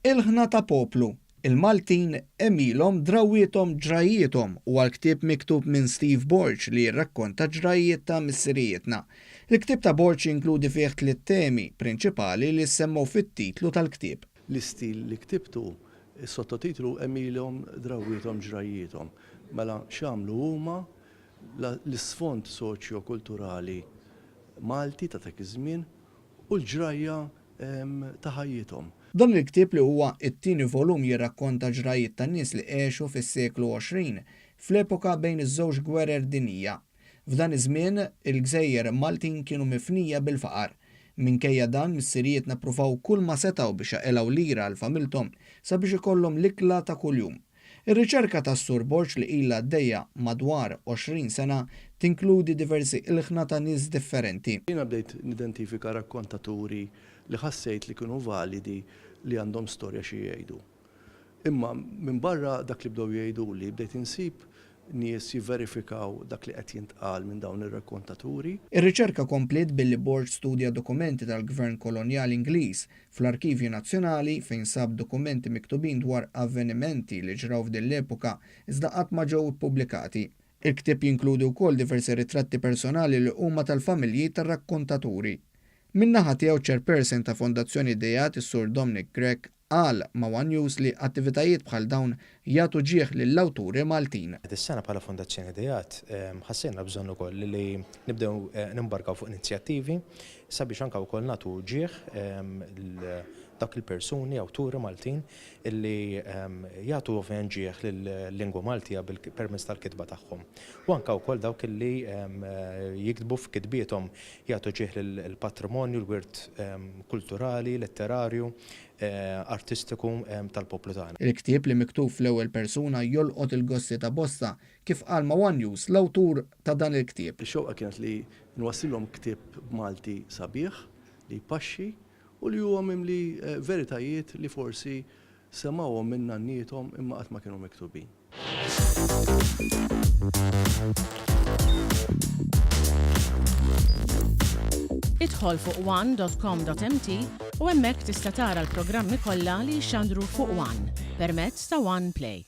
Ilħna ta' Poplu, Il-Maltin Għemilhom, Drawwiethom, Ġrajjiethom huwa l-ktieb miktub minn Steve Borg li jirrakkonta ġrajjiet ta' missirijietna. Il-ktieb ta' Borg jinkludi fih tliet temi prinċipali li ssemmew fit-titlu tal-ktieb. L-istil li ktibtu, is-sottotitlu Għemilhom, Drawwiethom, Ġrajjiethom. Mela x'għamlu huma, l-isfond soċjo-kulturali Malti ta' dak iż-żmien u l-ġrajja ta' ħajjithom. Dan il-ktieb li huwa t-tieni volum jirrakkonta ġrajjiet ta' nies li għexu fis-seklu 20, fl-epoka bejn iż-żewġ gwerer dinjija. F'dan iż-żmien, il-gżejjer Maltin kienu mifnija bil-faqar. Minkejja dan, missirijietna ppruvaw kulma setgħu biex jaqilgħu lira għal familthom sabiex ikollhom l-ikla ta' kuljum. Ir-riċerka tas-Sur Borg li ilha għaddejja madwar 20 sena tinkludi diversi ilħna ta' nies differenti. Jiena bdejt nidentifika rakkontaturi li ħassejt li kienu validi li għandhom storja xi jgħidu. Imma minbarra dak li bdew jgħiduli bdejt insib nies jivverifikaw dak li qed jintqal minn dawn ir-rakkontaturi. Ir-riċerka kompliet billi Borg studja dokumenti tal-Gvern Kolonjali Ingliż fl-Arkivji Nazzjonali fejn sab dokumenti miktubin dwar avvenimenti li ġraw f'din l-epoka iżda qatt ma ġew ippubblikati. Il-ktieb jinkludi wkoll diversi ritratti personali li huma tal-familji tar-rakkontaturi. Min-naħa tiegħu ċ-Chairperson ta' Fondazzjoni Ideat is-Sur Dominic Grech qal ma' one News li attivitajiet bħal dawn jagħtu ġieħ lill-awturi Maltin. Dis-sena bħala Fondazzjoni Ideat ħassejna l-bżonn ukoll li nibdew nimbarkaw fuq inizjattivi sabiex anke wkoll nagħtu ġieħ lil dawk il-persuni, awturi Maltin illi jagħtu ovvjament ġieħ lil-lingwa Maltija permezz tal-kitba tagħhom. U anke wkoll dawk illi jiktbu f'kitbiethom jagħtu ġieħ lill-patrimonju, l-wirt kulturali, letterarju, artistiku tal-poplu tagħna. Il-ktieb li miktub fl-ewwel persuna jolqot il-gosti ta' bosta, kif qal ma' one News l-awtur ta' dan il-ktieb. Ix-xewqa kienet li nwasslilhom ktieb b'Malti sabiħ, li jpaxxi u li huwa mimli veritajiet li forsi semgħuhom minn nanniethom imma qatt ma kienu miktubin. Idħol fuq one.com.mt u hemmhekk tista' tara l-programmi kollha li jixxandru fuq One permezz ta' One Play.